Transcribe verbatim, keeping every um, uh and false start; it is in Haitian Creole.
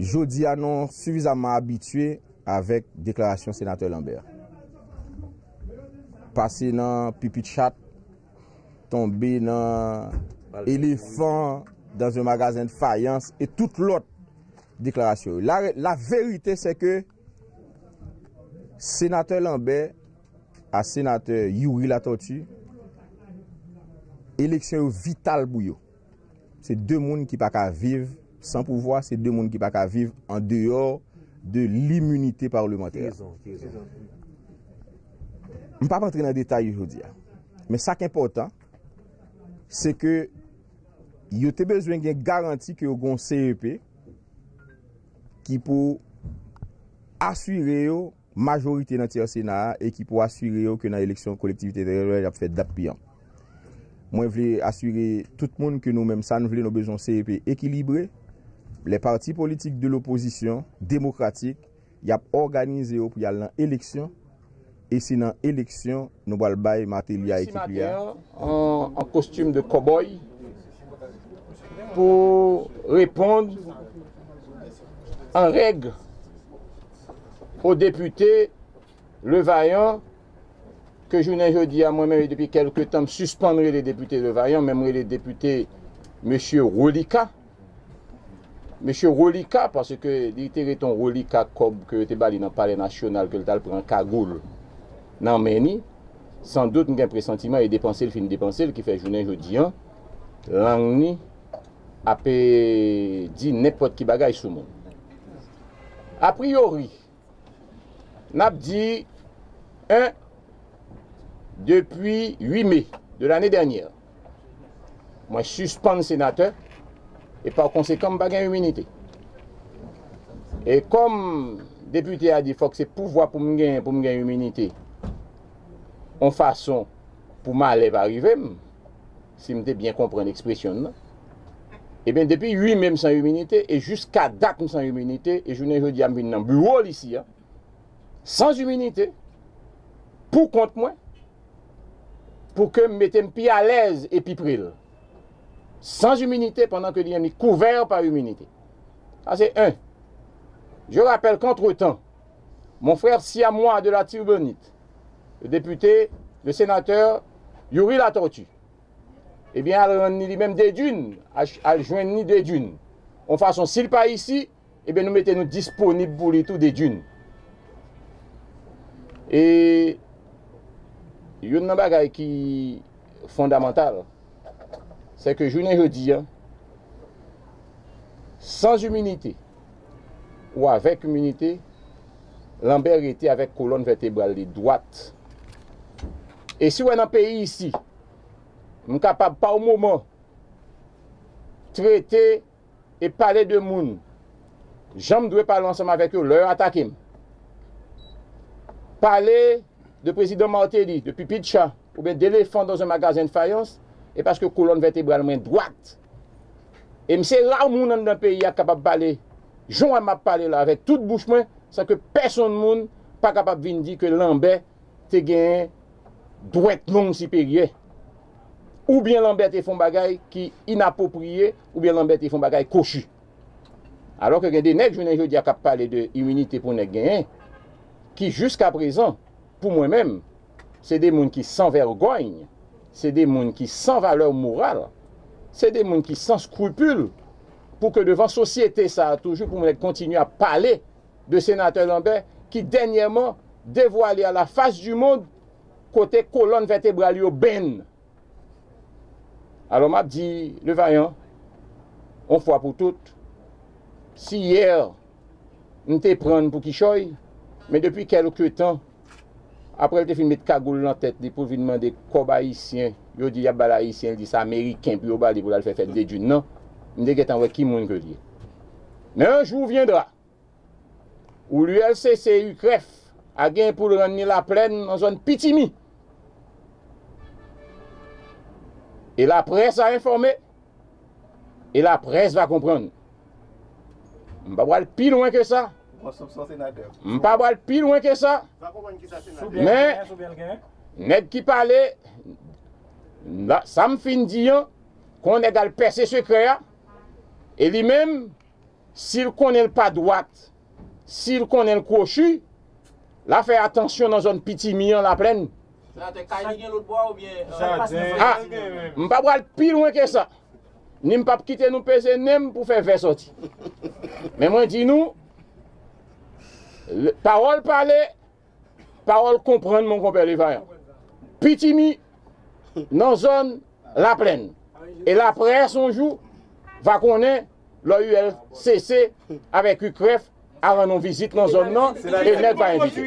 Jodi a, nou sifizaman abitye avèk deklarasyon Senatè Lambert. Pase nan pipit chat, tonbe nan elefan dans un magasin de fayans e tout lòt deklarasyon yo. La, la vérité, c'est que Senatè Lambert a Senatè Youri Latortue, eleksyon yo vital pou yo. Se de moun ki pa ka viv san pouvwa, se de moun ki pa ka viv an deyò de liminite parlementè. M p ap antre nan detay yo jodi a. Men sa k enpòtan, se ke yo te bezwen gen garanti ke yo gen yon C E P ki pou asire yo majorite nan tyè Sena a e ki pou asire yo ke nan eleksyon kolektivite teritoryal y ap fè dat piyan. Mwen vle asire tout moun ke nou menm sa n vle, nou bezwen yon C E P ekilibre. Les partis politiques de l'opposition démocratique, y ap òganize yo pou y al nan eleksyon. E se nan eleksyon nou pral bay Martelly a ekip li a. An, an kostim de kòbòy pou reponn an règ o depite Levaillant, ke jounen jodi a, mwen menm, depi kèlke tan, m sispann rele depite Levaillant, men m rele depite mesye Rolika. Mesye Rolika, paske li te rete yon rolika kòb ke yo te ba li nan Palè Nasyonal, ke l t al pran kagoul nan men li. Sandout, m gen presantiman e depanse l fin depanse l, ki fè jounen jodi a, lang li ap, e, di nenpòt ki bagay sou moun. Apriyori, n ap di, en, depi uit me de lane dènyè, mwen sispann senatè e pa konsekan m pa gen iminite. E kòm depite a di fòk se pouvwa pou m genyen pou m gen iminite, yon fason pou malè pa rive m, si m te byen konprann ekspresyon l nan. Ebyen, depi uit me m san iminite, e jiska dat m san iminite, e jounen jodi a m vin nan biwo l isi a, san iminite, pou kont mwen, pou ke m mete m pi alèz e pi pre l. San iminite, pandan ke li menm li kouvè pa iminite. Sa se en. Je rappelle qu'entre-temps, mon frère siamois de l'Artibonite, le député, le sénateur Youri Latortue, ebyen, al rann li li menm Dedune, al, al jwenn li Dedune. Yon fason, si l pa isi, ebyen, nou mete nou disponib pou li tou Dedune. E youn nan bagay ki fondamantal, se ke jounen jodi a, san iminite ou avèk iminite, Lambert rete avèk kolòn vètebral li dwat. E si w wè nan peyi isi, m kapab pa yon moman trete e pale de moun jan m dwe pale ansanm avèk yo lè yo atake m. Pale de prezidan Martelly, de pipit cha, oubyen de elefan dans un magasin de fayans, e paske kolòn vètebral mwen dwat. E m se ra moun anndan peyi a k kapab pale jan w wè m ap pale la avèk tout bouch mwen, san ke pèsonn moun pa kapab vin di ke Lambert te genyen dwèt long siperyè. Oubyen Lambè te fè yon bagay ki inapwopriye, oubyen Lambè te fè yon bagay kochi. Alò ke gen de nèg jounen jodi a k ap pale de iminite pou nèg genyen, ki jiskaprezan, pou mwen menm, se de moun ki san vègòny, se de moun ki san valè moral, se de moun ki san skripil, pou ke devan sosyete sa a toujou pou nèg kontinye ap pale de senatè Lambè ki dènyèman devwale a la fas di mond kote kolòn vètebral yo benn. Alò m ap di Levayan, yon fwa pou tout, si yè m te pran n pou kichòy, men depi kèlke tan, apre l te fin met kagoul nan tèt li pou l vin mande kòb ayisyen, yo di y ap ba l ayisyen, l di se ameriken pou yo ba li pou l al fè fèt de Dune nan, m te gentan wè ki moun ke l ye. Men un jour viendra, où l'U L C C U C R E F a gen pou l rann li laplèn nan zòn Pitimi. Et la presse a informé, et la presse va comprendre. M pa pral pi lwen ke sa. M pa pral pi lwen ke sa. Men, nèg ki pale, sa m fin di an, kon nèg al pèse sekrè a, e li menm, Si l konnen l pa dwat, si l konnen l kwochi, l a fè atansyon nan zòn Pitimi an, Laplèn. Senatè, kay li gen lòt bò oubyen? Jaden. Ah, m pa pral pi lwen ke sa. Ni m p ap kite nou peze nen m pou fè vè sòti. Men mwen di nou, le- pawòl pale, pawòl konprann, mon konpè Levayan. Pitimi, nan zòn Laplèn. E laprès, yon jou, va konnen lè U L C C avèk U C R E F a rann yon vizit nan zòn nan, e nèg va envite.